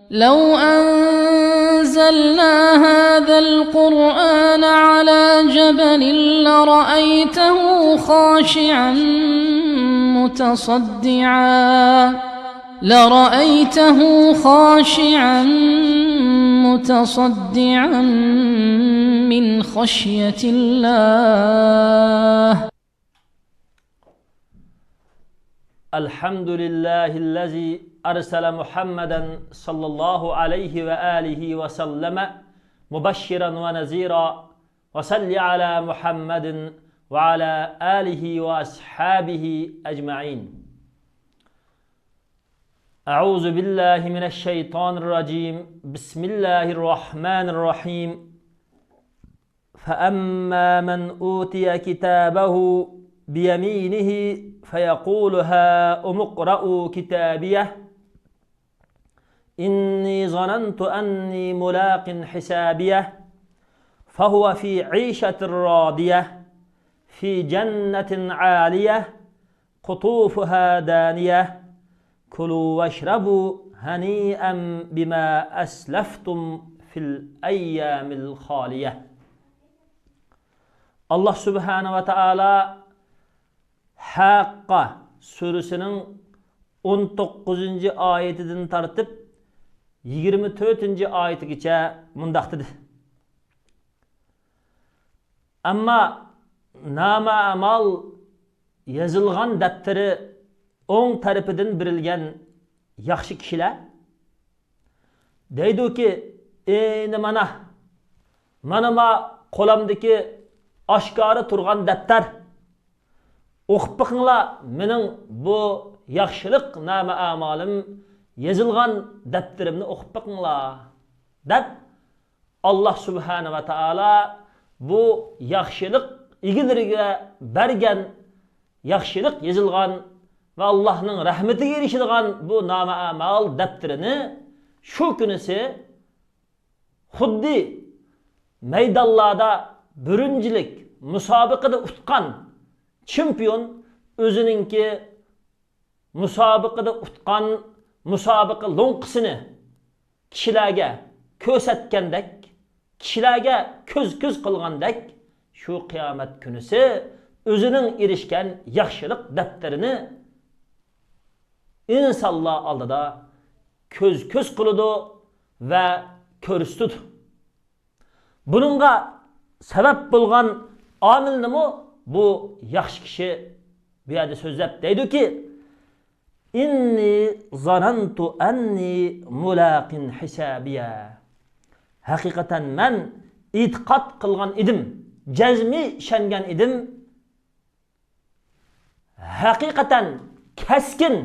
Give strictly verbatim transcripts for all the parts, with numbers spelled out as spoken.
لو أنزلنا هذا القرآن على جبل لرأيته خاشعا متصدعا، لرأيته خاشعا متصدعا من خشية الله. الحمد لله الذي أرسل محمدا صلى الله عليه وآله وسلم مبشرا ونذيرا، وصل على محمد وعلى آله وأصحابه أجمعين. أعوذ بالله من الشيطان الرجيم. بسم الله الرحمن الرحيم. فأما من أوتي كتابه بيمينه فيقول هاؤم اقرءوا كتابيه إني ظننت أني ملاق حسابيه فهو في عيشة راضية في جنة عالية قطوفها دانية كلوا واشربوا هنيئا بما أسلفتم في الأيام الخالية. ئاللاھ سۇبھانەھۇ ۋە تائالا ھەققە سۈرىسىنىڭ ئون توققۇزىنچى ئايىتىدىن تارتىپ يىگىرمە تۆتىنچى ئايىتىگىچە مۇنداق دېدى. ئەمما نامە ئەمال يېزىلغان دەپتىرى ئوڭ تەرىپىدىن بېرىلگەن ياخشى كىشىلەر دەيدۇكى، ئېنى مانا، مانا ما قولۇمدىكى ئاشكارا تۇرغان دەپتەر. ئوقۇپ بېقىڭلار، مېنىڭ بۇ ياخشىلىق نامە ئەمالىم يېزىلغان دەپتىرىمنى ئوقۇپ بېقىڭلار، دەپ، ئاللاھ سۇبھانەھۇ ۋە تائالا بۇ ياخشىلىق ئىگىلىرىگە بەرگەن، ياخشىلىق يېزىلغان ۋە ئاللاھنىڭ رەھمىتىگە ئېرىشىدىغان بۇ نامە ئەمال دەپتىرىنى شۇ كۈنىسى خۇددى مەيدانلاردا بىرىنچىلىك مۇسابىقىدە ئۇتقان چېمپىيون ئۆزىنىڭكى مۇسابىقىدە ئۇتقان مۇسابىقە لوڭقىسىنى كىشىلەرگە كۆرسەتكەندەك، كىشىلەرگە كۆز-كۆز قىلغاندەك، شۇ قىيامەت كۈنىسى ئۆزىنىڭ ئېرىشكەن ياخشىلىق دەپتىرىنى ئىنسانلار ئالدىدا كۆز-كۆز قىلىدۇ ۋە كۆرسىتىدۇ. بۇنىڭغا سەۋەب بولغان ئامىلنىمۇ بۇ ياخشى كىشى بۇ يەردە سۆزلەپ دەيدۇكى، «إني ظننت أني ملاق حسابيه.» ھەقىقەتەن مەن ئېتىقاد قىلغان ئىدىم، جەزمىي ئىشەنگەن ئىدىم، ھەقىقەتەن كەسكىن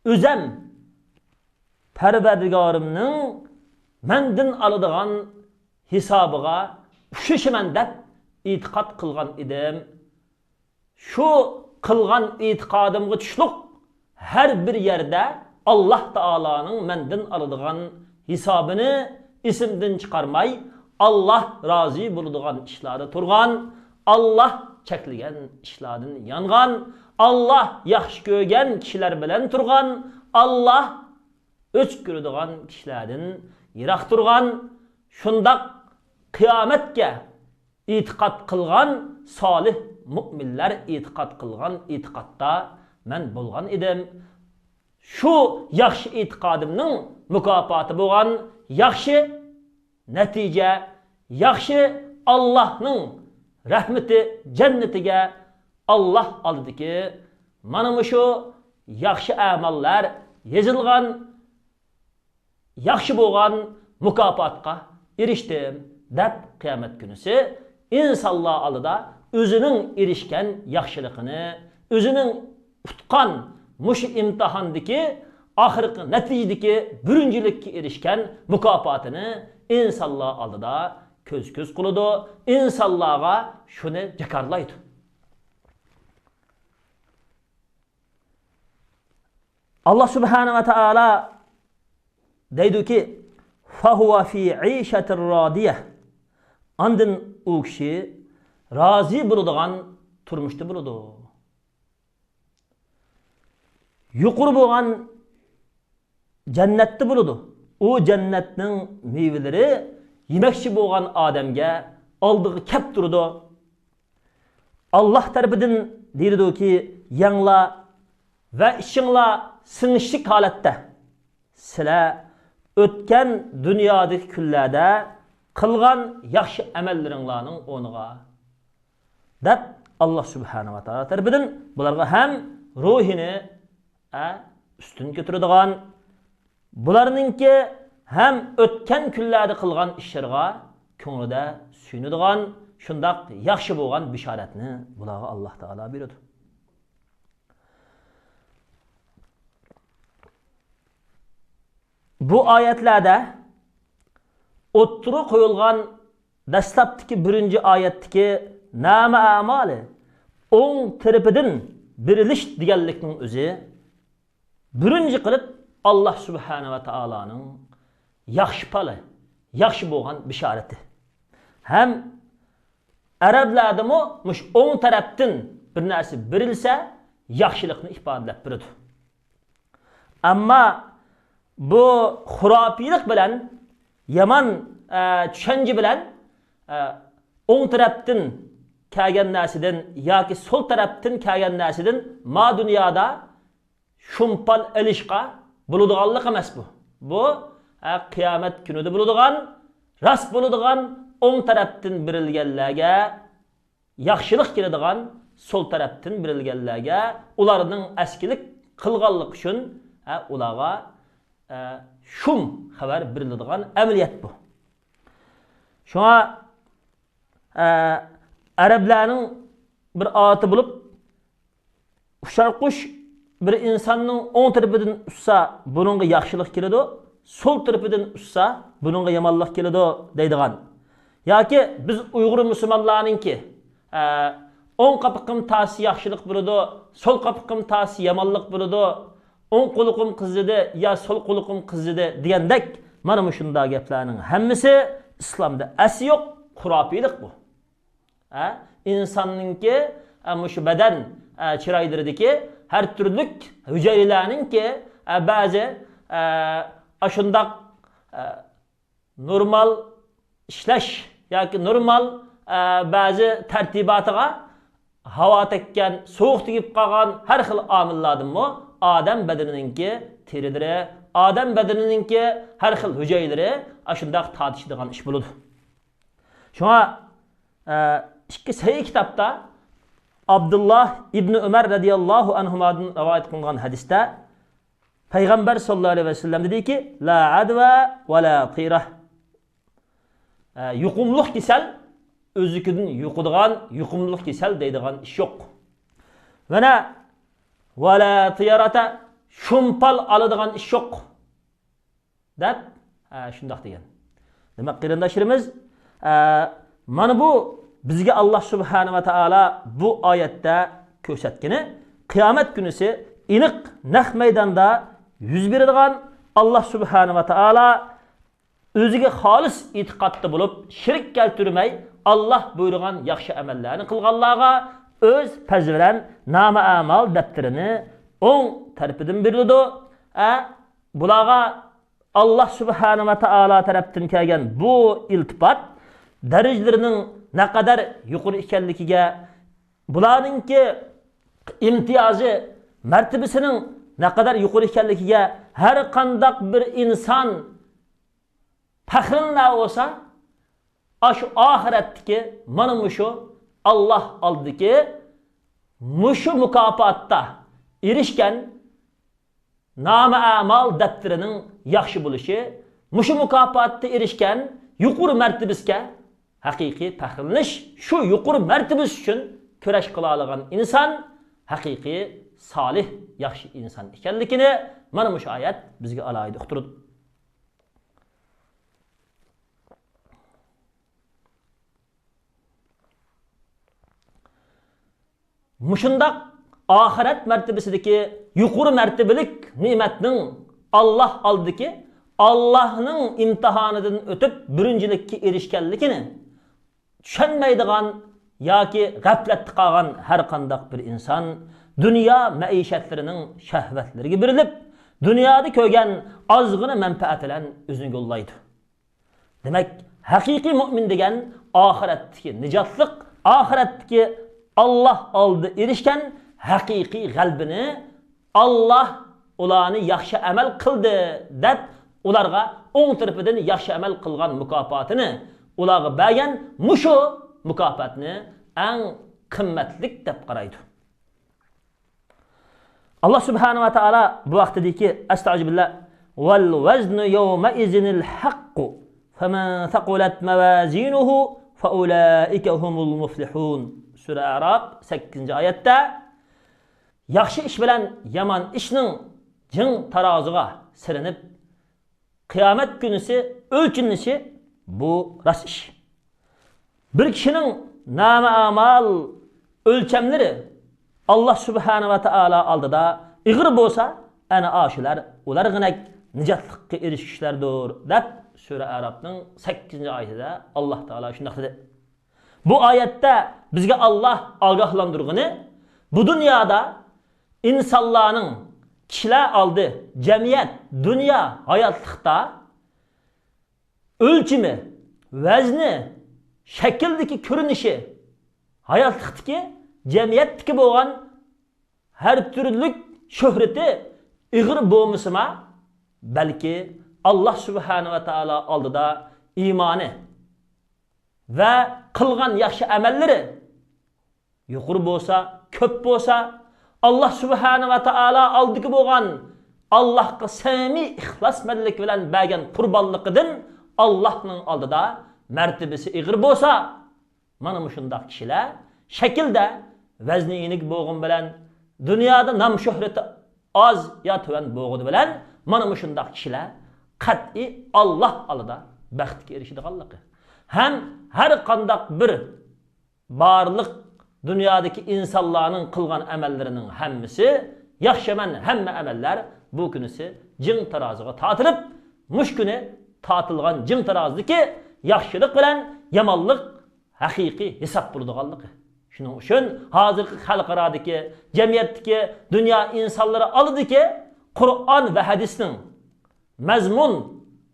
ئۆزەم پەرۋەردىگارىمنىڭ مەندىن ئالىدىغان ھېسابىغا ئۇچرىشىمەن دەپ ئېتىقاد قىلغان ئىدىم. شۇ قىلغان ئېتىقادىمغا چۈشلۈق ھەر بىر يەردە ئاللاھ تائالانىڭ مەندىن ئالىدىغان ھېسابىنى ئېسىمدىن چىقارماي، ئاللاھ رازى بولىدىغان ئىشلاردا تۇرغان، ئاللاھ چەكلىگەن ئىشلاردىن يانغان، ئاللاھ ياخشى كۆرگەن كىشىلەر بىلەن تۇرغان، ئاللاھ ئۆچ كۆرىدىغان كىشىلەردىن يىراق تۇرغان، شۇنداق قىيامەتكە ئېتىقاد قىلغان سالىھ مۆمىنلەر ئېتىقاد قىلغان ئېتىقادتا مەن بولغان ئىدىم. شۇ ياخشى ئېتىقادىمنىڭ مۇكاپاتى بولغان ياخشى نەتىجە، ياخشى ئاللاھنىڭ رەھمىتى، جەننىتىگە، ئاللاھ ئالدىدىكى مانا مۇشۇ ياخشى ئەمەللەر يېزىلغان ياخشى بولغان مۇكاپاتقا ئېرىشتىم، دەپ قىيامەت كۈنىسى ئىنسانلار ئالدىدا ئۆزىنىڭ ئېرىشكەن ياخشىلىقىنى، ئۆزىنىڭ ئۇتقان مۇشۇ ئىمتىھاندىكى ئاخىرقى نەتىجىدىكى بىرىنچىلىككە ئېرىشكەن مۇكاپاتىنى ئىنسانلار ئالدىدا كۆز-كۆز قىلىدۇ، ئىنسانلارغا شۇنى جاكارلايدۇ. ئاللاھ سۇبھانەھۇ ۋە تائالا دەيدۇكى، «فهو في عيشة راضية.» ئاندىن ئۇ كىشى رازى بولىدىغان تۇرمۇشتا بولىدۇ. يۇقىرى بولغان جەننەتتە بولىدۇ. ئۇ جەننەتنىڭ مېۋىلىرى يېمەكچى بولغان ئادەمگە ئالدىغا كەپ تۇرىدۇ. ئاللاھ تەرىپىدىن دېيىلىدۇكى، يەڭلار ۋە ئىچىڭلار سىڭىشلىك ھالەتتە، سىلەر ئۆتكەن دۇنيادىكى كۈنلەردە قىلغان ياخشى ئەمەللىرىڭلارنىڭ ئورنىغا، دەپ، ئاللاھ سۇبھانەھۇ ۋە تائالا تەرىپىدىن بۇلارغا ھەم روھىنى، ئە، ئۈستۈن كۆتۈرىدىغان، بۇلارنىڭكى ھەم ئۆتكەن كۈنلەردە قىلغان ئىشلىرىغا كۆڭلىدە سۆيۈنىدىغان، شۇنداق ياخشى بولغان بېشارەتنى بۇلارغا ئاللاھ تائالا بېرىدۇ. بۇ ئايەتلەردە ئوتتۇرىغا قويۇلغان دەسلەپتىكى بىرىنچى ئايەتتىكى نامە ئەمالى، ئوڭ تەرىپىدىن بېرىلىش دېگەنلىكنىڭ ئۆزى بىرىنچى قىلىپ ئاللاھ سۇبھانەھۇ ۋە تائالانىڭ ياخشى پالى، ياخشى بولغان بېشارىتى. ھەم ئەرەبلەردىمۇ مۇشۇ ئوڭ تەرەپتىن بىر نەرسە بېرىلسە، ياخشىلىقنى ئىپادىلەپ بېرىدۇ. ئەمما بۇ خۇراپىيلىق بىلەن، يامان، ئە، چۈشەنچە بىلەن، ئە، ئوڭ تەرەپتىن كەلگەن نەرسىدىن ياكى سول تەرەپتىن كەلگەن نەرسىدىن ما دۇنيادا شۇمپال ئېلىشقا بولىدىغانلىق ئەمەس بۇ. بۇ، ئە، قىيامەت كۈنىدە بولىدىغان، راست بولىدىغان، ئوڭ تەرەپتىن بېرىلگەنلەرگە ياخشىلىق كېلىدىغان، سول تەرەپتىن بېرىلگەنلەرگە ئۇلارنىڭ ئەسكىلىك قىلغانلىقى ئۈچۈن، ھە، ئۇلارغا، ئە، شۇم خەۋەر بېرىلىدىغان ئەمەلىيەت بۇ. شۇڭا، ئە، ئەرەبلەرنىڭ بىر ئادىتى بولۇپ، ئۇچار قۇش بىر ئىنساننىڭ ئوڭ تەرىپىدىن ئۇچسا، بۇنىڭغا ياخشىلىق كېلىدۇ، سول تەرىپىدىن ئۇچسا، بۇنىڭغا يامانلىق كېلىدۇ دەيدىغان. ياكى بىز ئۇيغۇر مۇسۇلمانلارنىڭكى، ئە، ئوڭ قاپىقىم تارتسا ياخشىلىق بولىدۇ، سول قاپىقىم تارتسا يامانلىق بولىدۇ، ئوڭ قۇلىقىم قىزىدى يا سول قۇلىقىم قىزىدى دېگەندەك، مانا مۇشۇنداق گەپلەرنىڭ ھەممىسى ئىسلامدا ئەسلى يوق، خۇراپىيلىق بۇ. ئە، ئىنساننىڭكى، ئە، مۇشۇ بەدەن، ئە، چىرايلىرىدىكى ھەر تۈرلۈك ھۈجەيرىلەرنىڭكى، ئە، بەزى، ئە، ئاشۇنداق، ئە، نورمال ئىشلەش ياكى نورمال، ئە، بەزى تەرتىباتىغا ھاۋا تەگكەن، سوغۇق تېگىپ قالغان ھەر خىل ئامىللاردىنمۇ ئادەم بەدىنىنىڭكى تېرىلىرى، ئادەم بەدىنىنىڭكى ھەر خىل ھۈجەيرىلىرى ئاشۇنداق تارتىشىدىغان ئىش بولىدۇ. شۇڭا، ئە، ئىككى سەھىھ كىتابتا ئابدۇللا ئىبنى ئۆمەر رەزىياللاھۇ ئەنھۇمادىن رىۋايەت قىلىنغان ھەدىستە پەيغەمبەر ساللاللاھۇ ئەلەيھى ۋەسەللەم دېدىكى، لا ئەدۋە ۋە لا تىرە. ئە، يۇقۇملۇق كېسەل، ئۆزلۈكىدىن يۇقىدىغان يۇقۇملۇق كېسەل دەيدىغان ئىش يوق. مانا، ۋە لا تىرەتە، شۇمپال ئالىدىغان ئىش يوق. دەپ، ئە، شۇنداق دېگەن. دېمەك، قېرىنداشلىرىمىز، ئە، مانا بۇ بىزگە ئاللاھ سۇبھانەھۇ ۋە تائالا بۇ ئايەتتە كۆرسەتكىنى، قىيامەت كۈنىسى ئېنىق نەق مەيداندا يۈز بېرىدىغان، ئاللاھ سۇبھانەھۇ ۋە تائالا ئۆزىگە خالىس ئېتىقادتا بولۇپ، شېرىك كەلتۈرمەي، ئاللاھ بۇيرۇغان ياخشى ئەمەللەرنى قىلغانلارغا ئۆز پەزلى بىلەن نامە ئەمال دەپتىرىنى ئوڭ تەرىپىدىن بېرىلىدۇ. ئە، بۇلارغا ئاللاھ سۇبھانەھۇ ۋە تائالا تەرەپتىن كەلگەن بۇ ئىلتىپات دەرىجىلىرىنىڭ نەقەدەر يۇقىرى ئىكەنلىكىگە، بۇلارنىڭكى ئىمتىيازى، مەرتىۋىسىنىڭ نەقەدەر يۇقىرى ئىكەنلىكىگە ھەر قانداق بىر ئىنسان پەخىرلىنەر بولسا، ئاشۇ ئاخىرەتتىكى مانا مۇشۇ ئاللاھ ئالدىدىكى مۇشۇ مۇكاپاتتا ئېرىشكەن نامە ئەمال دەپتىرىنىڭ ياخشى بولۇشى، مۇشۇ مۇكاپاتتا ئېرىشكەن يۇقىرى مەرتىۋىسىگە ھەقىقىي پەخىرلىنىش، شۇ يۇقىرى مەرتىۋىسى ئۈچۈن كۈرەش قىلالىغان ئىنسان ھەقىقىي سالىھ، ياخشى ئىنسان ئىكەنلىكىنى مانا مۇشۇ ئايەت بىزگە ئالاھىدە ئۇقتۇرىدۇ. مۇشۇنداق ئاخىرەت مەرتىۋىسىدىكى يۇقىرى مەرتىۋىلىك نېمەتنىڭ ئاللاھ ئالدىدىكى، ئاللاھنىڭ ئىمتىھانىدىن ئۆتۈپ بىرىنچىلىككە ئېرىشكەنلىكىنى چۈشەنمەيدىغان ياكى غەپلەتتە قالغان ھەر قانداق بىر ئىنسان دۇنيا مەئىشەتلىرىنىڭ شەھۋەتلىرىگە بېرىلىپ، دۇنيادا كۆرگەن ئازغىنە مەنپەئەت بىلەن ئۆزىنى گوللايدۇ. دېمەك، ھەقىقىي مۇئمىن دېگەن ئاخىرەتتىكى نىجاتلىق، ئاخىرەتتىكى ئاللاھ ئالدىدا ئېرىشكەن ھەقىقىي غەلىبىنى، ئاللاھ ئۇلارنى ياخشى ئەمەل قىلدى دەپ، ئۇلارغا ئوڭ تەرىپىدىن ياخشى ئەمەل قىلغان مۇكاپاتىنى، ئۇلارغا بەرگەن مۇشۇ مۇكاپاتنى ئەڭ قىممەتلىك دەپ قارايدۇ. ئاللاھ سۇبھانەھۇ ۋە تائالا بۇ ھەقتە دېيكى، ئەستەئۇزۇبىللا، «ۋەل ۋەزنۇ يەۋمەئىزىنىل ھەققۇ، فەمەن سەقۇلەت مەۋازىنۇھۇ، فەئۇلائىكە ھۇمۇل مۇفلىھۇن.» سۈرە ئەراپ، سەككىزىنچى ئايەتتە، ياخشى ئىش بىلەن يامان ئىشنىڭ جىڭ تارازىغا سېلىنىپ، قىيامەت كۈنىسى ئۆلچىنىشى بۇ راست ئىش. بىر كىشىنىڭ نامە ئامال ئۆلچەملىرى ئاللاھ سۇبھانەھۇ ۋە تائالا ئالدىدا ئېغىر بولسا، ئەنە ئاشۇلار ئۇلارغىنەك نىجاتلىققا ئېرىشكۈچىلەردۇر، دەپ سۈرە ئەراپنىڭ سەككىزىنچى ئايىتىدە ئاللاھ تائالا شۇنداق دېدى. بۇ ئايەتتە بىزگە ئاللاھ ئاگاھلاندۇرغىنى، بۇ دۇنيادا ئىنسانلارنىڭ، كىشىلەر ئالدى، جەمئىيەت، دۇنيا ھاياتلىقتا ئۆلچىمى، ۋەزنى، شەكىلدىكى كۆرۈنۈشى، ھاياتلىقتىكى، جەمئىيەتتىكى بولغان ھەر تۈرلۈك شۆھرىتى ئېغىر بولمىسىما، بەلكى ئاللاھ سۇبھانەھۇ ۋە تائالا ئالدىدا ئىمانى ۋە قىلغان ياخشى ئەمەللىرى يۇقىرى بولسا، كۆپ بولسا، ئاللاھ سۇبھانەھۇ ۋە تائالا ئالدىدىكى بولغان، ئاللاھقا سەمىمىي ئىخلاسمەنلىك بىلەن بەرگەن قۇربانلىقىدىن ئاللاھنىڭ ئالدىدا مەرتىبىسى ئېغىر بولسا، مانا مۇشۇنداق كىشىلەر شەكىلدە ۋەزنى يېنىك بولغىنى بىلەن، دۇنيادا نام شۆھرىتى ئاز يا تۆۋەن بولغىنى بىلەن، مانا مۇشۇنداق كىشىلەر قەتئىي ئاللاھ ئالدىدا بەختكە ئېرىشىدىغانلىقى ھەم ھەر قانداق بىر بارلىق دۇنيادىكى ئىنسانلارنىڭ قىلغان ئەمەللىرىنىڭ ھەممىسى، ياخشى-يامان ھەممە ئەمەللەر بۇ كۈنىسى جىڭ تارازىغا تارتىلىپ، مۇشۇ كۈنى تارتىلغان جىڭ تارازىدىكى ياخشىلىق بىلەن يامانلىق ھەقىقىي ھېساب بولىدىغانلىقى. شۇنىڭ ئۈچۈن ھازىرقى خەلقئارادىكى، جەمئىيەتتىكى، دۇنيا ئىنسانلىرى ئالدىدىكى قۇرئان ۋە ھەدىسنىڭ مەزمۇن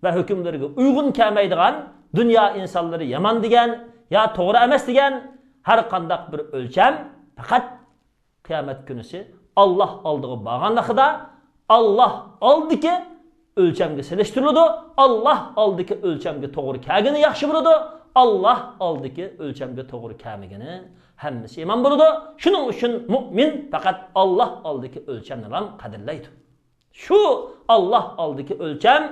ۋە ھۆكۈملىرىگە ئۇيغۇن كەلمەيدىغان، دۇنيا ئىنسانلىرى يامان دېگەن يا توغرا ئەمەس دېگەن ھەر قانداق بىر ئۆلچەم پەقەت قىيامەت كۈنىسى ئاللاھ ئالدىغا بارغان ۋاقتىدا ئاللاھ ئالدىكى ئۆلچەمگە سېلىشتۇرۇلىدۇ. ئاللاھ ئالدىكى ئۆلچەمگە توغرا كەلگىنى ياخشى بولىدۇ. ئاللاھ ئالدىكى ئۆلچەمگە توغرا كەلمىگىنى ھەممىسى يامان بولىدۇ. شۇنىڭ ئۈچۈن مۇئمىن پەقەت ئاللاھ ئالدىكى ئۆلچەمنىلا قەدىرلەيدۇ. شۇ ئاللاھ ئالدىكى ئۆلچەم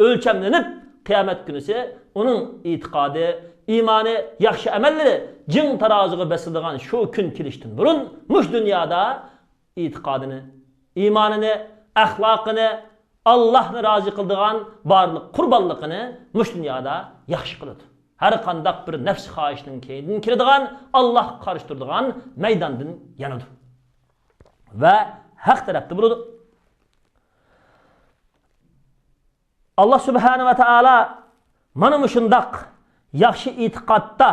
ئۆلچەملىنىپ، قىيامەت كۈنىسى ئۇنىڭ ئېتىقادى، ئىمانى، ياخشى ئەمەللىرى جىڭ تارازىغا بېسىلىدىغان شۇ كۈن كېلىشتىن بۇرۇن مۇشۇ دۇنيادا ئېتىقادىنى، ئىمانىنى، ئەخلاقىنى، ئاللاھنى رازى قىلىدىغان بارلىق قۇربانلىقىنى مۇشۇ دۇنيادا ياخشى قىلىدۇ. ھەر قانداق بىر نەپس خاھىشنىڭ كەينىدىن كېلىدىغان، ئاللاھقا قارشى تۇرىدىغان مەيداندىن يانىدۇ ۋە ھەق تەرەپتە بولىدۇ. ئاللاھ سۇبھانەھۇ ۋە تائالا مانا مۇشۇنداق ياخشى ئېتىقادتا،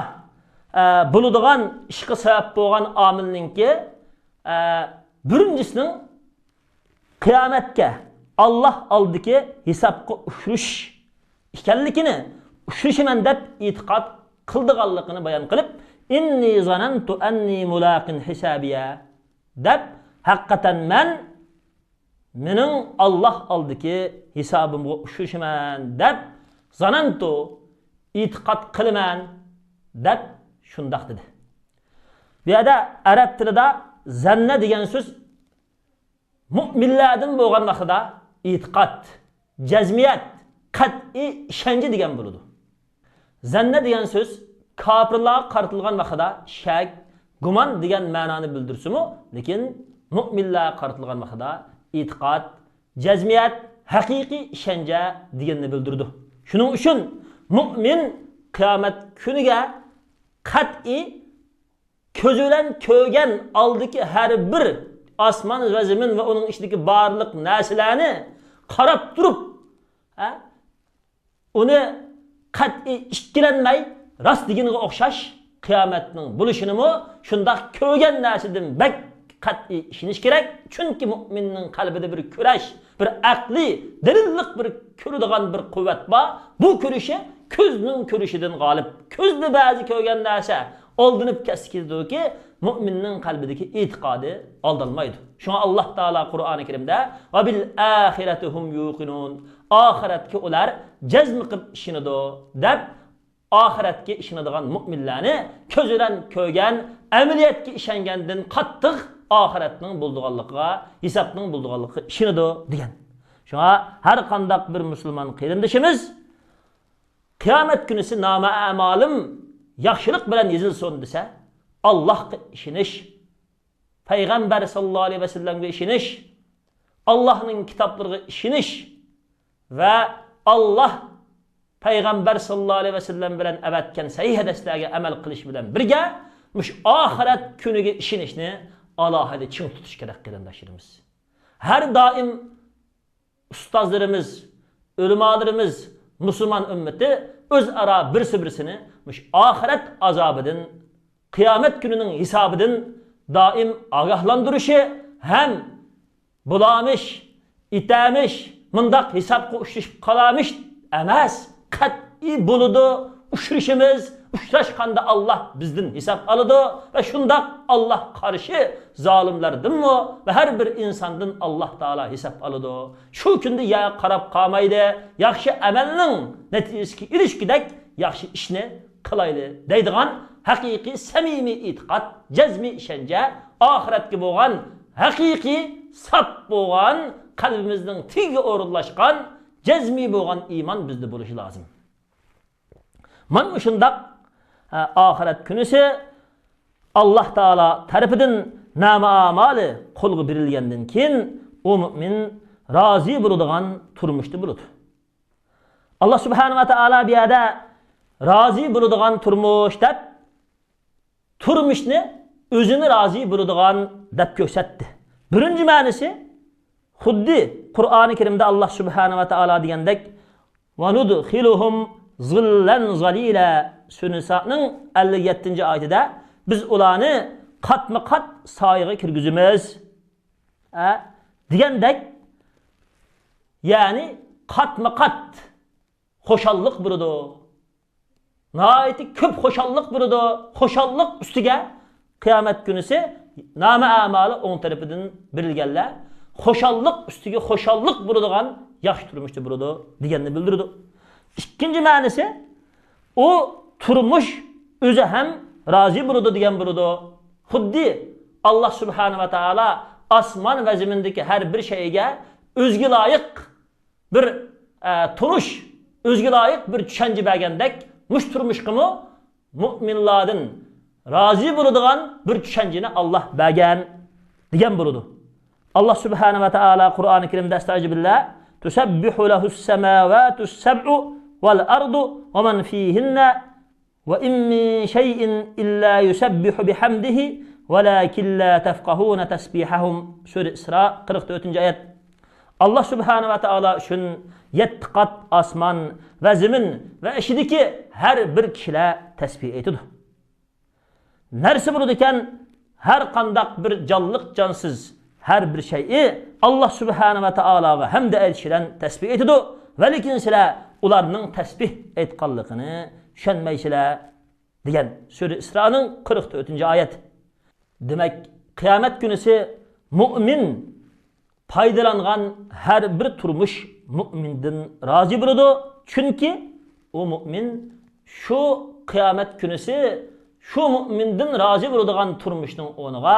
ئە، بولىدىغان ئىشقا سەۋەب بولغان ئامىلنىڭكى، ئە، بىرىنچىسىنىڭ قىيامەتكە، ئاللاھ ئالدىدىكى ھېسابقا ئۇچرىشىش ئىكەنلىكىنى، ئۇچرىشىمەن دەپ ئېتىقاد قىلىدىغانلىقىنى بايان قىلىپ، «ئىننى زانەنتۇ ئەننى مۇلاقىن ھىسابىيە» دەپ، ھەقىقەتەن مەن مېنىڭ ئاللاھ ئالدىدىكى ھېسابىمغا ئۇچرىشىمەن دەپ، زانەنتۇ، ئېتىقاد قىلىمەن دەپ شۇنداق دېدى. بۇ يەردە ئەرەب تىلىدا زەننە دېگەن سۆز مۇئمىنلاردىن بولغان ۋاقتىدا ئېتىقاد، جەزمىيەت، قەتئىي ئىشەنچ دېگەن بولىدۇ. زەننە دېگەن سۆز كاپىرلارغا قارىتىلغان ۋاقتىدا شەك، گۇمان دېگەن مەنانى بىلدۈرسىمۇ، لېكىن مۇئمىنلارغا قارىتىلغان ۋاقتىدا ئېتىقاد، جەزمىيەت، ھەقىقىي ئىشەنچە دېگەننى بىلدۈرىدۇ. شۇنىڭ ئۈچۈن مۇئمىن قىيامەت كۈنىگە قەتئىي كۆزى بىلەن كۆرگەن ئالدىكى ھەر بىر ئاسمان ۋە زېمىن ۋە ئۇنىڭ ئىچىدىكى بارلىق نەرسىلەرنى قاراپ تۇرۇپ، ھە، ئۇنى قەتئىي ئىككىلەنمەي راست دېگىنىگە ئوخشاش قىيامەتنىڭ بولۇشىنىمۇ شۇنداق كۆرگەن نەرسىدىن بەك قەتئىي ئىشىنىش كېرەك. چۈنكى مۇئمىننىڭ قەلبىدە بىر كۈرەش، بىر ئەقلىي، دەلىللىق بىر كۆرىدىغان بىر قۇۋۋەت بار. بۇ كۆرۈشى كۆزنىڭ كۆرۈشىدىن غالىب. كۆزدە بەزى كۆرگەن نەرسە ئالدىنىپ كەتسە كېتىدۇكى، مۇئمىننىڭ قەلبىدىكى ئېتىقادى ئالدالمايدۇ. شۇڭا ئاللاھ تائالا قۇرئانى كەرىمدە «ۋە بىل ئاخىرەتى ھۇم يۇقىنۇن»، ئاخىرەتكە ئۇلار جەزم قىلىپ ئىشىنىدۇ دەپ، ئاخىرەتكە ئىشىنىدىغان مۇئمىنلارنى كۆز بىلەن كۆرگەن، ئەمەلىيەتكە ئىشەنگەندىن قاتتىق ئاخىرەتنىڭ بولىدىغانلىقىغا، ھېسابنىڭ بولىدىغانلىقىغا ئىشىنىدۇ دېگەن. شۇڭا ھەر قانداق بىر مۇسۇلمان قېرىندىشىمىز قىيامەت كۈنىسى نامە ئەمالىم ياخشىلىق بىلەن يېزىلسۇن دېسە، ئاللاھقا ئىشىنىش، پەيغەمبەر ساللاللاھۇ ئەلەيھى ۋەسەللەمگە ئىشىنىش، ئاللاھنىڭ كىتابلىرىغا ئىشىنىش ۋە ئاللاھ، پەيغەمبەر ساللاللاھۇ ئەلەيھى ۋەسەللەم بىلەن ئەۋەتكەن سەھىھ ھەدىسلەرگە ئەمەل قىلىش بىلەن بىرگە، مۇشۇ ئاخىرەت كۈنىگە ئىشىنىشنى ئالاھىدە چىڭ تۇتۇش كېرەك، قېرىنداشلىرىمىز. ھەر دائىم ئۇستازلىرىمىز، ئۆلىمالىرىمىز، مۇسۇلمان ئۈممىتى ئۆزئارا بىرسى-بىرسىنى مۇشۇ ئاخىرەت ئازابىدىن، قىيامەت كۈنىنىڭ ھېسابىدىن دائىم ئاگاھلاندۇرۇشى ھەم بولامىش، ئېتەمىش، مۇنداق ھېسابقا ئۇچرىشىپ قالامىش ئەمەس، قەتئىي بولىدۇ، ئۇچرىشىمىز، ئۇچراشقاندا ئاللاھ بىزدىن ھېساب ئالىدۇ ۋە شۇنداق ئاللاھ قارشى زالىملاردىنمۇ ۋە ھەر بىر ئىنساندىن ئاللاھ تائالا ھېساب ئالىدۇ. شۇ كۈندە يەر قاراپ قالمايدۇ. ياخشى ئەمەلنىڭ نەتىجىسىگە ئېرىشكۈدەك ياخشى ئىشنى قىلايلى دەيدىغان ھەقىقىي سەمىمىي ئېتىقاد، جەزمىي ئىشەنچە، ئاخىرەتكە بولغان ھەقىقىي ساپ بولغان، قەلبىمىزنىڭ تېگىگە ئورۇنلاشقان جەزمىي بولغان ئىمان بىزدە بولۇشى لازىم. مانا مۇشۇنداق، ئە، ئاخىرەت كۈنىسى ئاللاھ تائالا تەرىپىدىن نامە ئامالى قولغا بېرىلگەندىن كېيىن، ئۇ مۇئمىن رازى بولىدىغان تۇرمۇشتا بولىدۇ. ئاللاھ سۇبھانەھۇ ۋە تائالا بۇ يەردە رازى بولىدىغان تۇرمۇش دەپ، تۇرمۇشنى ئۆزىنى رازى بولىدىغان دەپ كۆرسەتتى. بىرىنچى مەنىسى، خۇددى قۇرئانى كەرىمدە ئاللاھ سۇبھانەھۇ ۋە تائالا دېگەندەك، «ۋە نۇدخىلۇھۇم زىللەن زەلىلە» سۈرە نىسانىڭ ئەللىك يەتتىنچى ئايىتىدە، «بىز ئۇلارنى قاتمۇ قات سايىغا كىرگۈزىمىز» ئە، دېگەندەك، يەنى قاتمۇ قات خۇشاللىق بولىدۇ. ناھايىتى كۆپ خۇشاللىق بولىدۇ. خۇشاللىق ئۈستىگە قىيامەت كۈنىسى نامە ئەمالى ئوڭ تەرىپىدىن بېرىلگەنلەر خۇشاللىق ئۈستىگە خۇشاللىق بولىدىغان ياخشى تۇرمۇشتا بولىدۇ دېگەننى بىلدۈرىدۇ. ئىككىنچى مەنىسى، ئۇ تۇرمۇش ئۆزى ھەم رازى بولىدۇ دېگەن بولىدۇ. خۇددى ئاللاھ سۇبھانەھۇ ۋە تائالا ئاسمان ۋە زېمىندىكى ھەر بىر شەيئىگە ئۆزىگە لايىق بىر، ئە، تونۇش، ئۆزىگە لايىق بىر چۈشەنچە بەرگەندەك، مۇشۇ تۇرمۇشقىمۇ مۇئمىنلاردىن رازى بولىدىغان بىر چۈشەنچىنى ئاللاھ بەرگەن دېگەن بولىدۇ. ئاللاھ سۇبھانەھۇ ۋە تائالا قۇرئانى كەرىمدە، ئەستەئىزۇبىللاھ، «تۇسەببىھۇ لەھۇسسەماۋاتۇسسەبئۇ ۋەل ئەرزۇ ۋە مەن فىھىننە ۋە ئىن مىن شەيئىن ئىللا يۇسەببىھۇ بىھەمدىھى ۋەلاكىن لا تەفقەھۇنە تەسبىھەھۇم» سۈرە ئىسرا، قىرىق تۆتىنچى ئايەت. ئاللاھ سۇبھانەھۇ ۋە تائالا ئۈچۈن يەتتە قات ئاسمان ۋە زېمىن ۋە ئىچىدىكى ھەر بىر كىشىلەر تەسبىھ ئېيتىدۇ. نەرسە بولىدىكەن، ھەر قانداق بىر جانلىق جانسىز ھەر بىر شەيئى ئاللاھ سۇبھانەھۇ ۋە تائالاغا ھەمدە ئېيتىش بىلەن تەسبىھ ئېيتىدۇ، ۋەلىكىن سىلەر ئۇلارنىڭ تەسبىھ ئېيتقانلىقىنى چۈشەنمەيسىلەر، دېگەن سۈرە ئىسرانىڭ قىرىق تۆتىنچى ئايەت. دېمەك، قىيامەت كۈنىسى مۇئمىن پايدىلانغان ھەر بىر تۇرمۇش مۇئمىندىن رازى بولىدۇ. چۈنكى ئۇ مۇئمىن شۇ قىيامەت كۈنىسى شۇ مۇئمىندىن رازى بولىدىغان تۇرمۇشنىڭ ئورنىغا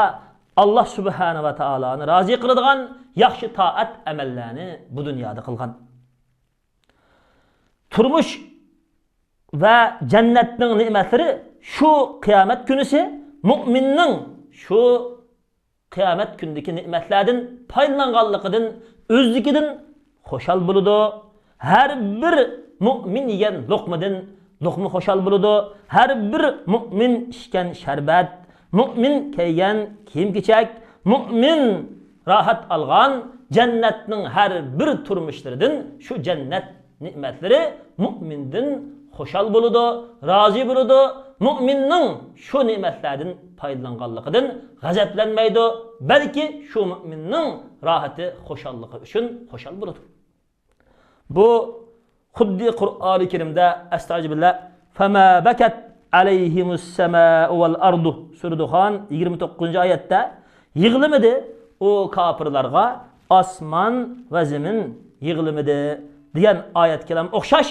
ئاللاھ سۇبھانەھۇ ۋە تائالانى رازى قىلىدىغان ياخشى تائەت ئەمەللەرنى بۇ دۇنيادا قىلغان. تۇرمۇش ۋە جەننەتنىڭ نېمەتلىرى شۇ قىيامەت كۈنىسى مۇئمىننىڭ شۇ قىيامەت كۈنىدىكى نېمەتلەردىن پايدىلانغانلىقىدىن، ئۆزلۈكىدىن خۇشال بولىدۇ. ھەر بىر مۇئمىن يېگەن لوقمىدىن لوقما خۇشال بولىدۇ. ھەر بىر مۇئمىن ئىچكەن شەربەت، مۇئمىن كىيگەن كىيىم-كېچەك، مۇئمىن راھەت ئالغان جەننەتنىڭ ھەر بىر تۇرمۇشلىرىدىن، شۇ جەننەت نېمەتلىرى مۇئمىندىن خۇشال بولىدۇ، رازى بولىدۇ. مۇئمىننىڭ شۇ نېمەتلەردىن پايدىلانغانلىقىدىن غەزەپلەنمەيدۇ، بەلكى شۇ مۇئمىننىڭ راھىتى، خۇشاللىقى ئۈچۈن خۇشال بولىدۇ. بۇ خۇددى قۇرئانى كەرىمدە، ئەستەغپىرۇللا، فما بكت عليهم السماء والأرض، سۈرە دۇخان، يىگىرمە توققۇزىنچى ئايەتتە، يىغلىمىدى ئۇ كاپىرلارغا ئاسمان ۋە زېمىن، يىغلىمىدى دېگەن ئايەت كەلام ئوخشاش.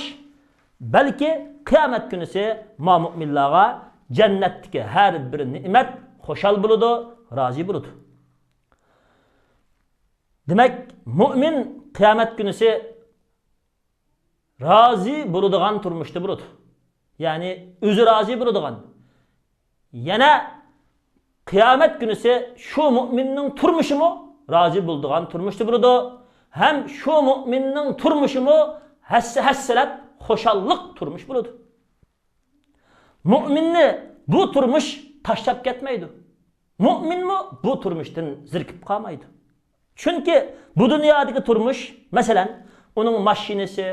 بەلكى قىيامەت كۈنىسى ما مۇئمىنلارغا جەننەتتىكى ھەر بىر نېمەت خۇشال بولىدۇ، رازى بولىدۇ. دېمەك، مۇئمىن قىيامەت كۈنىسى رازى بولىدىغان تۇرمۇشتا بولىدۇ. يەنى ئۆزى رازى بولىدىغان. يەنە قىيامەت كۈنىسى شۇ مۇئمىننىڭ تۇرمۇشىمۇ رازى بولىدىغان تۇرمۇشتا بولىدۇ. ھەم شۇ مۇئمىننىڭ تۇرمۇشىمۇ ھەسسە-، ھەسسىلەپ خۇشاللىق تۇرمۇش بولىدۇ. مۇئمىننى بۇ تۇرمۇش تاشلاپ كەتمەيدۇ. مۇئمىنمۇ بۇ تۇرمۇشتىن زېرىكىپ قالمايدۇ. چۈنكى بۇ دۇنيادىكى تۇرمۇش، مەسىلەن، ئۇنىڭ ماشىنىسى،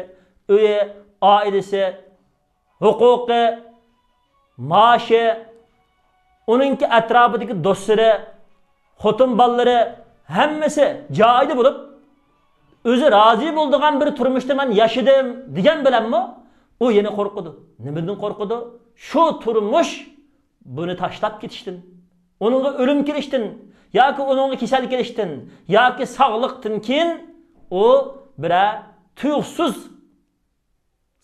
ئۆيى، ئائىلىسى، ھوقۇقى، مائاشى، ئۇنىڭكى ئەتراپىدىكى دوستلىرى، خوتۇن بالىلىرى، ھەممىسى جايىدا بولۇپ، ئۆزى رازى بولىدىغان بىر تۇرمۇشتا مەن ياشىدىم دېگەن بىلەنمۇ ئۇ يەنە قورقىدۇ. نېمىدىن قورقىدۇ؟ شۇ تۇرمۇش بۇنى تاشلاپ كېتىشتىن، ئۇنىڭغا ئۆلۈم كېلىشتىن ياكى ئۇنىڭغا كېسەل كېلىشتىن ياكى ساغلىقتىن كېيىن ئۇ بىرەر تۇيۇقسىز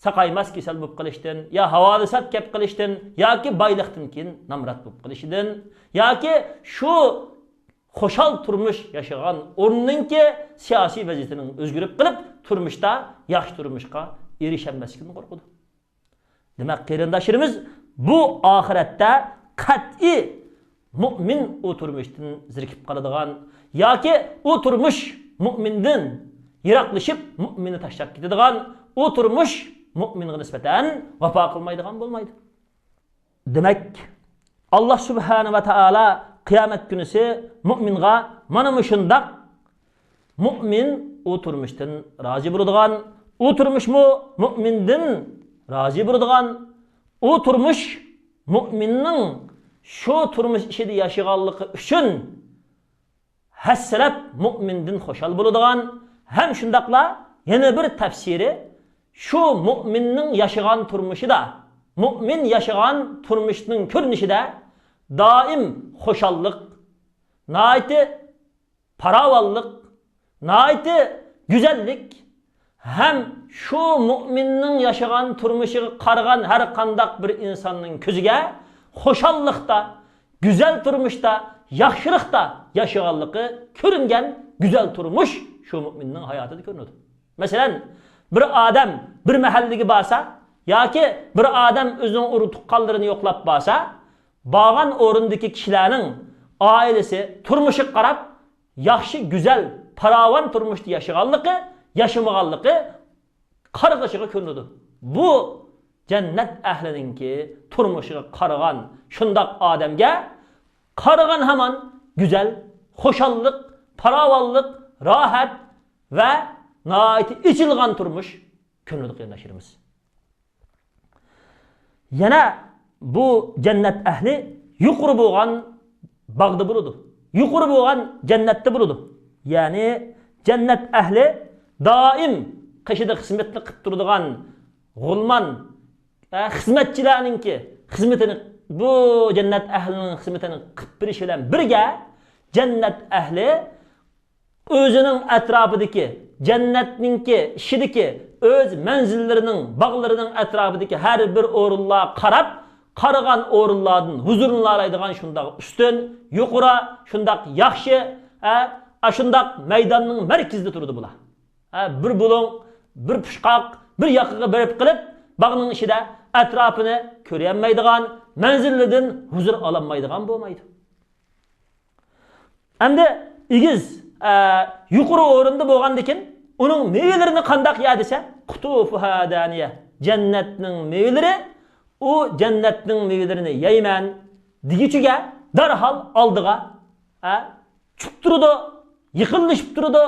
ساقايماس كېسەل بولۇپ قېلىشتىن يا ھاۋادىسات كەپ قېلىشتىن ياكى بايلىقتىن كېيىن نامرات بولۇپ قېلىشىدىن ياكى شۇ خۇشال تۇرمۇش ياشىغان ئورنىنىڭكى سىياسىي ۋەزىيىتىنىڭ ئۆزگىرىپ قېلىپ، تۇرمۇشتا ياخشى تۇرمۇشقا ئېرىشەلمەسلىكىدىن قورقىدۇ. دېمەك، قېرىنداشلىرىمىز، بۇ ئاخىرەتتە قەتئىي مۇئمىن ئۇ تۇرمۇشتىن زېرىكىپ قالىدىغان ياكى ئۇ تۇرمۇش مۇئمىندىن يىراقلىشىپ، مۇئمىننى تاشلاپ كېتىدىغان، ئۇ تۇرمۇش مۇئمىنغا نىسبەتەن ۋاپا قىلمايدىغان بولمايدۇ. دېمەك، ئاللا سۇبھانە ۋە تائالا قىيامەت كۈنىسى مۇئمىنغا مانا مۇشۇنداق، مۇئمىن ئۇ تۇرمۇشتىن رازى بولىدىغان، ئۇ تۇرمۇشمۇ مۇئمىندىن رازى بولىدىغان، ئۇ تۇرمۇش مۇئمىننىڭ شۇ تۇرمۇش ئىچىدە ياشىغانلىقى ئۈچۈن ھەسسىلەپ مۇئمىندىن خۇشال بولىدىغان ھەم شۇنداقلا يەنە بىر تەپسىرى، شۇ مۇئمىننىڭ ياشىغان تۇرمۇشىدا، مۇئمىن ياشىغان تۇرمۇشنىڭ كۆرۈنۈشىدە دائىم خۇشاللىق، ناھايىتى پاراۋانلىق، ناھايىتى گۈزەللىك، ھەم شۇ مۇئمىننىڭ ياشىغان تۇرمۇشىغا قارىغان ھەر قانداق بىر ئىنساننىڭ كۆزىگە خۇشاللىقتا، گۈزەل تۇرمۇشتا، ياخشىلىقتا ياشىغانلىقى كۆرۈنگەن گۈزەل تۇرمۇش شۇ مۇئمىننىڭ ھاياتىدا كۆرۈنىدۇ. مەسىلەن، بىر ئادەم بىر مەھەللىگە بارسا ياكى بىر ئادەم ئۆزىنىڭ ئۇرۇق تۇغقانلىرىنى يوقلاپ بارسا، بارغان ئورۇندىكى كىشىلەرنىڭ ئائىلىسى، تۇرمۇشىغا قاراپ، ياخشى، گۈزەل، پاراۋان تۇرمۇشتا ياشىغانلىقى، ياشىمىغانلىقى قارىغىچىغا كۆرۈنىدۇ. بۇ جەننەت ئەھلىنىڭكى تۇرمۇشىغا قارىغان شۇنداق ئادەمگە قارىغان ھامان گۈزەل، خۇشاللىق، پاراۋانلىق، راھەت ۋە ناھايىتى ئېچىلغان تۇرمۇش كۆرۈنىدۇ، قېرىنداشلىرىمىز. يەنە بۇ جەننەت ئەھلى يۇقىرى بولغان باغدا بولىدۇ. يۇقىرى بولغان جەننەتتە بولىدۇ. يەنى جەننەت ئەھلى دائىم قېشىدا خىزمەتنى قىلىپ تۇرىدىغان غۇلمان، ئە، خىزمەتچىلەرنىڭكى خىزمىتىنى، بۇ جەننەت ئەھلىنىڭ خىزمىتىنى قىلىپ بېرىش بىلەن بىرگە، جەننەت ئەھلى ئۆزىنىڭ ئەتراپىدىكى، جەننەتنىڭكى ئىچىدىكى ئۆز مەنزىللىرىنىڭ، باغلىرىنىڭ ئەتراپىدىكى ھەر بىر ئورۇنلارغا قاراپ، قارىغان ئورۇنلاردىن ھۇزۇرلىنالايدىغان شۇنداق ئۈستۈن، يۇقىرى، شۇنداق ياخشى، ھە، ئاشۇنداق مەيداننىڭ مەركىزىدە تۇرىدۇ بۇلار. ھە، بىر بۇلۇڭ، بىر پۇچقاق، بىر ياقىغا بېرىپ قېلىپ، باغنىڭ ئىچىدە ئەتراپىنى كۆرەلمەيدىغان، مەنزىللىرىدىن ھۇزۇر ئالالمايدىغان بولمايدۇ. ئەمدى ئېگىز، ئە، يۇقىرى ئورۇندا بولغاندىكىن، ئۇنىڭ مېۋىلىرىنى قانداق يە دېسە، قۇتۇفۇھا دانىيە، جەننەتنىڭ مېۋىلىرى، ئۇ جەننەتنىڭ مېۋىلىرىنى يەيمەن دېگۈچىگە دەرھال ئالدىغا، ئە، چۈشۈپ تۇرىدۇ، يېقىنلىشىپ تۇرىدۇ،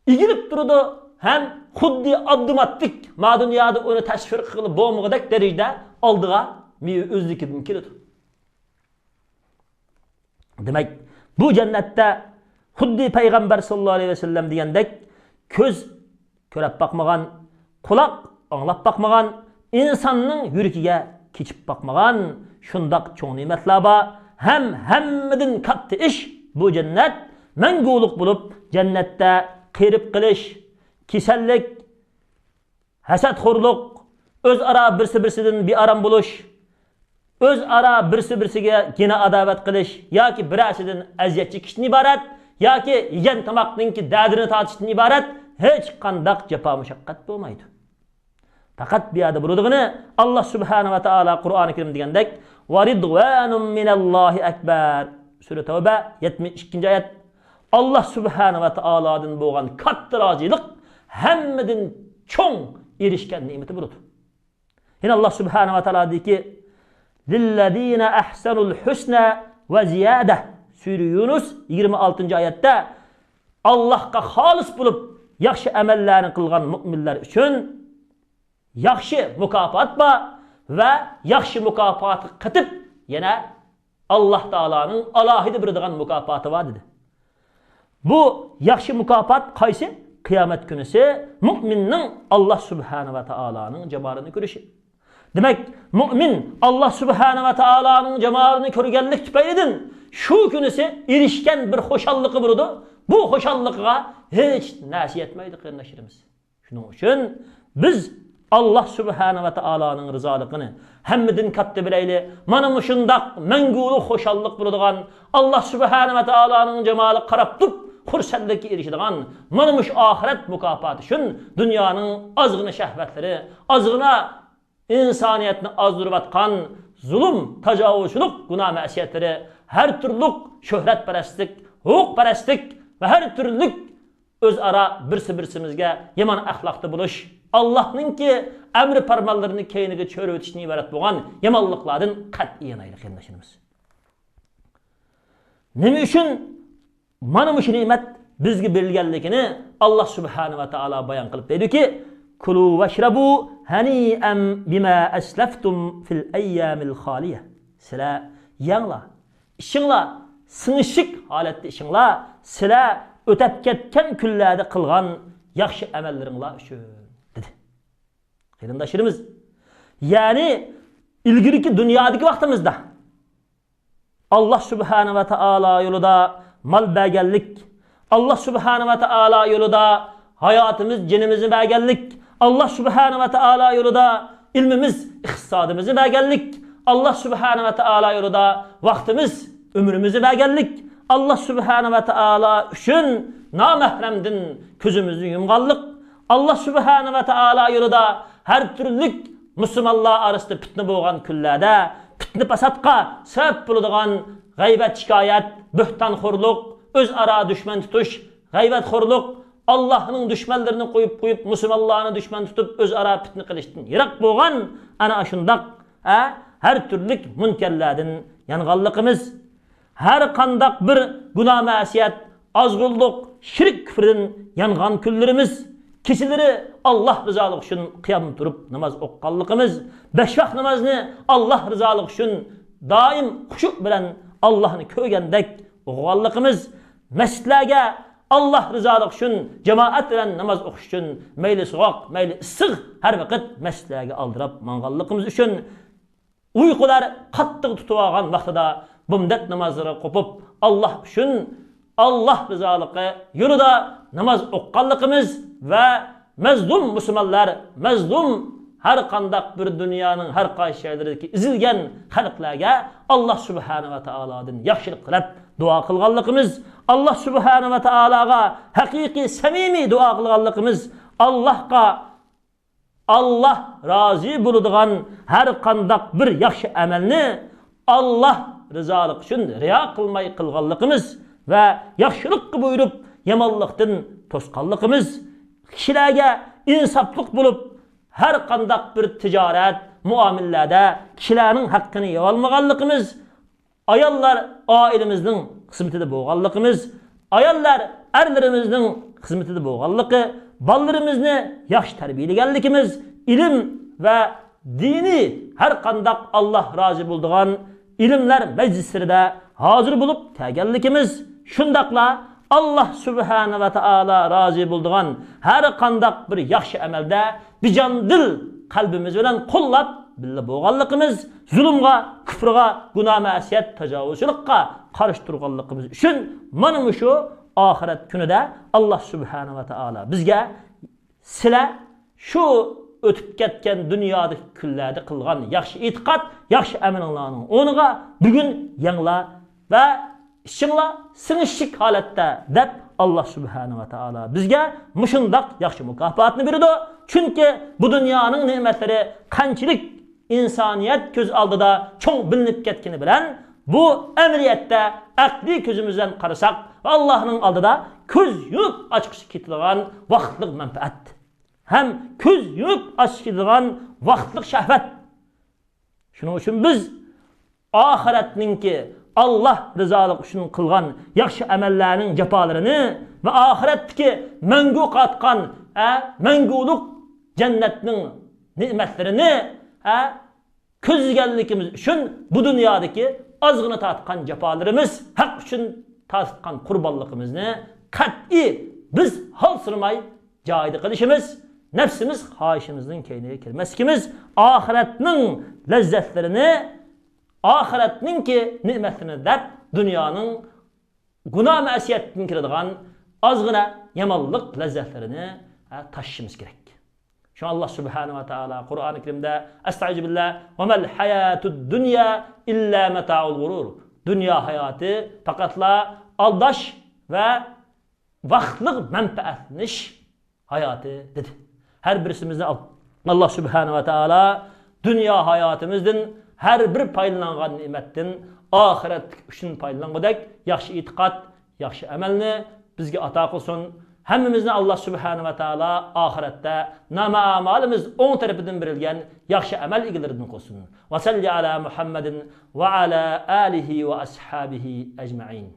ئېگىلىپ تۇرىدۇ ھەم خۇددى ئاپتوماتىك ما دۇنيادا ئۇنى تەسۋىر قىلغىلى بولمىغۇدەك دەرىجىدە ئالدىغا مېۋە ئۆزلۈكىدىن كېلىدۇ. دېمەك، بۇ جەننەتتە خۇددى پەيغەمبەر ساللاللاھۇ ئەلەيھى ۋەسەللەم دېگەندەك كۆز كۆرۈپ باقمىغان، قۇلاق ئاڭلاپ باقمىغان، ئىنساننىڭ يۈرىكىگە كېچىپ باقمىغان شۇنداق چوڭ نېمەتلەر بار. ھەم ھەممىدىن كاتتا ئىش، بۇ جەننەت مەڭگۈلۈك بولۇپ، جەننەتتە قېرىپ قېلىش، كېسەللىك، ھەسەتخورلۇق، ئۆزئارا بىرسى-بىرسىدىن بىئارام بولۇش، ئۆزئارا بىرسى-بىرسىگە كىنە-ئاداۋەت قىلىش ياكى بىرەرسىدىن ئەزىيەت چېكىشتىن ئىبارەت ياكى يېگەن تاماقنىڭكى دەردىنى تارتىشتىن ئىبارەت ھېچقانداق جاپا-مۇشەققەت بولمايدۇ. پەقەت بۇ يەردە بولىدىغىنى، ئاللا سۇبھانەھۇ ۋە تائالا قۇرئانى كەرىمدە دېگەندەك، «ۋە رىدۋانۇم مىنەللاھى ئەكبەر». سۈرە تەۋبە، يەتمىش ئىككىنچى ئايەت. ئاللا سۇبھانەھۇ ۋە تائالادىن بولغان كاتتا رازىلىق ھەممىدىن چوڭ ئېرىشكەن نېمىتى بولىدۇ. يەنە ئاللا سۇبھانەھۇ ۋە تائالا دېدىكى، «لىللەزىنە ئەھسەنۇل ھۇسنە ۋە زىيادە». سۈرە يۇنۇس، يىگىرمە ئالتىنچى ئايەتتە، ئاللاھقا خالىس بولۇپ ياخشى ئەمەللەرنى قىلغان مۇئمىنلار ئۈچۈن ياخشى مۇكاپات بار ۋە ياخشى مۇكاپاتقا قېتىپ يەنە ئاللا تائالانىڭ ئالاھىدە بېرىدىغان مۇكاپاتى بار دېدى. بۇ ياخشى مۇكاپات قايسى؟ قىيامەت كۈنىسى مۇئمىننىڭ ئاللا سۇبھانەھۇ ۋە تائالانىڭ جامالىنى كۆرۈشى. دېمەك، مۇئمىن ئاللا سۇبھانەھۇ ۋە تائالانىڭ جامالىنى كۆرگەنلىك تۈپەيلىدىن شۇ كۈنىسى ئېرىشكەن بىر خۇشاللىقى بولىدۇ. بۇ خۇشاللىقىغا ھېچ نەرسە يەتمەيدۇ، قېرىنداشلىرىمىز. شۇنىڭ ئۈچۈن بىز ئاللا سۇبھانەھۇ ۋە تائالانىڭ رىزالىقىنى ھەممىدىن كاتتا بىلەيلى. مانا مۇشۇنداق مەڭگۈلۈك خۇشاللىق بولىدىغان، ئاللا سۇبھانەھۇ ۋە تائالانىڭ جامالىغا قاراپ تۇرۇپ خۇرسەنلىككە ئېرىشىدىغان مانا مۇشۇ ئاخىرەت مۇكاپاتى ئۈچۈن دۇنيانىڭ ئازغىنا شەھۋەتلىرى، ئازغىنا ئىنسانىيەتنى ئازدۇرۇۋاتقان زۇلۇم، تاجاۋۇزچىلىق، گۇناھ مەسىيەتلىرى، ھەر تۈرلۈك شۆھرەتپەرەسلىك، ھوقۇقپەرەسلىك ۋە ھەر تۈرلۈك ئۆزئارا بىرسى-بىرسىمىزگە يامان ئەخلاقتا بولۇش، ئاللانىڭكى ئەمرى پەرمانلىرىنى كەينىگە چۆرۈۋېتىشتىن ئىبارەت بولغان يامانلىقلاردىن قەتئىي يانايلى، قېرىنداشلىرىمىز. نېمە ئۈچۈن مانا مۇشۇ نېمەت بىزگە بېرىلگەنلىكىنى ئاللا سۇبھانەھۇ ۋە تائالا بايان قىلىپ دەيدۇكى، «كۇلۇ ۋەشرەبۇ ھەنىئەن بىما ئەسلەفتۇم فىل ئەييامىل خالىيە». سىلەر يەڭلار، ئىچىڭلار، سىڭىشىك ھالەتتە ئىچىڭلار، سىلەر ئۆتەپ كەتكەن كۈنلەردە قىلغان ياخشى ئەمەللىرىڭلار ئۈچۈن، دېدى. قېرىنداشلىرىمىز، يەنى ئىلگىرىكى دۇنيادىكى ۋاقتىمىزدا ئاللا سۇبھانەھۇ ۋە تائالا يولىدا مال بەرگەنلىك، ئاللا سۇبھانەھۇ ۋە تائالا يولىدا ھاياتىمىز، جېنىمىزنى بەرگەنلىك، ئاللا سۇبھانەھۇ ۋە تائالا يولىدا ئىلمىمىز، ئىقتىسادىمىزنى بەرگەنلىك، ئاللا سۇبھانەھۇ ۋە تائالا يولىدا ۋاقتىمىز، ئۆمرىمىزنى بەرگەنلىك، ئاللا سۇبھانەھۇ ۋە تائالا ئۈچۈن نامەھرەمدىن كۆزىمىزنى يۇمغانلىق، ئاللا سۇبھانەھۇ ۋە تائالا يولىدا ھەر تۈرلۈك مۇسۇلمانلار ئارىسىدا پىتنە بولغان كۈنلەردە پىتنە-پاساتقا سەۋەب بولىدىغان غەيۋەت-شىكايەت، بۆھتانخورلۇق، ئۆزئارا دۈشمەن تۇتۇش، غەيۋەتخورلۇق، ئاللاھنىڭ دۈشمەنلىرىنى قويۇپ قويۇپ، مۇسۇلمانلارنى دۈشمەن تۇتۇپ، ئۆزئارا پىتنە قىلىشتىن يىراق بولغان ئەنە ئاشۇنداق، ھە، ھەر تۈرلۈك مۇنكەرلەردىن يانغانلىقىمىز، ھەر قانداق بىر گۇناھ-مەسىيەت، ئازغۇنلۇق، شىرك-كۈفرىدىن يانغان كۈنلىرىمىز، كېچىلىرى ئاللا رىزالىقى ئۈچۈن قىيام تۇرۇپ ناماز ئوقۇغانلىقىمىز، بەش ۋاق نامازنى ئاللا رىزالىقى ئۈچۈن دائىم خۇشۇ بىلەن ئاللانى كۆرگەندەك ئوقۇغانلىقىمىز، مەسچىتلەرگە ئاللا رىزالىقى ئۈچۈن جامائەت بىلەن ناماز ئوقۇش ئۈچۈن مەيلى سوغۇق، مەيلى ئىسسىق، ھەر ۋاقىت مەسچىتلەرگە ئالدىراپ ماڭغانلىقىمىز ئۈچۈن، ئۇيقۇلار قاتتىق تۇتۇۋالغان ۋاقتىدا بامدات نامازلىرىغا قوپۇپ، ئاللا ئۈچۈن، ئاللا رىزالىقى يولىدا ناماز ئوقۇغانلىقىمىز ۋە مەزلۇم مۇسۇلمانلار، مەزلۇم ھەر قانداق بىر دۇنيانىڭ ھەر قايسى يەرلىرىدىكى ئېزىلگەن خەلقلەرگە ئاللا سۇبھانەھۇ ۋە تائالادىن ياخشىلىق تىلەپ دۇئا قىلغانلىقىمىز، ئاللا سۇبھانەھۇ ۋە تائالاغا ھەقىقىي سەمىمىي دۇئا قىلغانلىقىمىز، ئاللاھقا ئاللا رازى بولىدىغان ھەر قانداق بىر ياخشى ئەمەلنى ئاللا رىزالىقى ئۈچۈن رىيا قىلماي قىلغانلىقىمىز ۋە ياخشىلىققا بۇيرۇپ، يامانلىقتىن توسقانلىقىمىز، كىشىلەرگە ئىنساپلىق بولۇپ، ھەر قانداق بىر تىجارەت، مۇئامىلىلەردە كىشىلەرنىڭ ھەققىنى يەۋالمىغانلىقىمىز، ئاياللار ئائىلىمىزنىڭ خىزمىتىدە بولغانلىقىمىز، ئاياللار ئەرلىرىمىزنىڭ خىزمىتىدە بولغانلىقى، بالىلىرىمىزنى ياخشى تەربىيەلىگەنلىكىمىز، ئىلىم ۋە دىنىي ھەر قانداق ئاللاھ رازى بولىدىغان ئىلىملەر مەجلىسلىرىدە ھازىر بولۇپ كەلگەنلىكىمىز، شۇنداقلا ئاللاھ سۇبھانە ۋە تائالا رازى بولىدىغان ھەر قانداق بىر ياخشى ئەمەلدە بىجان دىل قەلبىمىز بىلەن قوللاپ بىللە بولغانلىقىمىز، زۇلۇمغا، كۇفرغا، گۇناھ مەسىيەت، تاجاۋۇزچىلىققا قارشى تۇرغانلىقىمىز ئۈچۈن مانا مۇشۇ ئاخىرەت كۈنىدە ئاللاھ سۇبھانە ۋە تائالا بىزگە سىلەر شۇ ئۆتۈپ كەتكەن دۇنيادىكى كۈنلەردە قىلغان ياخشى ئېتىقاد، ياخشى ئەمىلىڭلارنىڭ ئورنىغا بۈگۈن يەڭلار ۋە ئىچىڭلار سىڭىشلىك ھالەتتە دەپ ئاللاھ سۇبھانە ۋە تائالا بىزگە مۇشۇنداق ياخشى مۇكاپاتنى بېرىدۇ. چۈنكى بۇ دۇنيانىڭ نېمەتلىرى قانچىلىك ئىنسانىيەت كۆز ئالدىدا چوڭ بىلىنىپ كەتكىنى بىلەن، بۇ ئەمەلىيەتتە ئەقلىي كۆزىمىز بىلەن قارىساق، ئاللاھنىڭ ئالدىدا كۆز يۇمۇپ ئاچقۇچە كېتىدىغان ۋاقىتلىق مەنپەئەت ھەم كۆز يۇمۇپ ئاچقۇچە كېتىدىغان ۋاقىتلىق شەھۋەت. شۇنىڭ ئۈچۈن بىز ئاخىرەتنىڭكى ئاللاھ رىزالىقى ئۈچۈن قىلغان ياخشى ئەمەللەرنىڭ جاپالىرىنى ۋە ئاخىرەتتىكى مەڭگۈ قاتقان، ئە، مەڭگۈلۈك جەننەتنىڭ نېمەتلىرىنى، ئە، كۆزلىگەنلىكىمىز ئۈچۈن بۇ دۇنيادىكى ئازغىنە تارتقان جاپالىرىمىز، ھەق ئۈچۈن تارتقان قۇربانلىقىمىزنى قەتئىي بىز ھالسىرىماي جايىدا قىلىشىمىز، نەپسىمىز خاھىشىمىزنىڭ كەينىگە كىرمەسلىكىمىز، ئاخىرەتنىڭ لەززەتلىرىنى، ئاخىرەتنىڭكى نېمەتلىرىنى دەپ، دۇنيانىڭ گۇناھ مەسىيەتتىن كېلىدىغان ئازغىنە يامانلىق لەززەتلىرىنى، ھە، تاشلىشىمىز كېرەك. شۇڭا ئاللاھ سۇبھانە ۋە تائالا قۇرئانى كەرىمدە، ئەستەئىزۇ بىللا، «ۋەمەل ھاياتۇد دۇنيا ئىللا مەتائۇل غۇرۇر.» دۇنيا ھاياتى پەقەتلا ئالداش ۋە ۋاقىتلىق مەنپەئەتلىنىش ھاياتى، دېدى. ھەر بىرسىمىزنى ئال-، ئاللاھ سۇبھانە ۋە تائالا دۇنيا ھاياتىمىزدىن، ھەر بىر پايدىلانغان نېمەتتىن ئاخىرەتلىك ئۈچۈن پايدىلانغۇدەك ياخشى ئېتىقاد، ياخشى ئەمەلنى بىزگە ئاتا قىلسۇن. ھەممىمىزنى ئاللاھ سۇبھانە ۋە تائالا ئاخىرەتتە نامە ئەمالىمىز ئوڭ تەرىپىدىن بېرىلگەن ياخشى ئەمەل ئىگىلىرىدىن قىلسۇن. ۋەسەللى ئەلا مۇھەممەدىن ۋە ئەلا ئالىھى ۋە ئەسھابىھى ئەجمەئىن.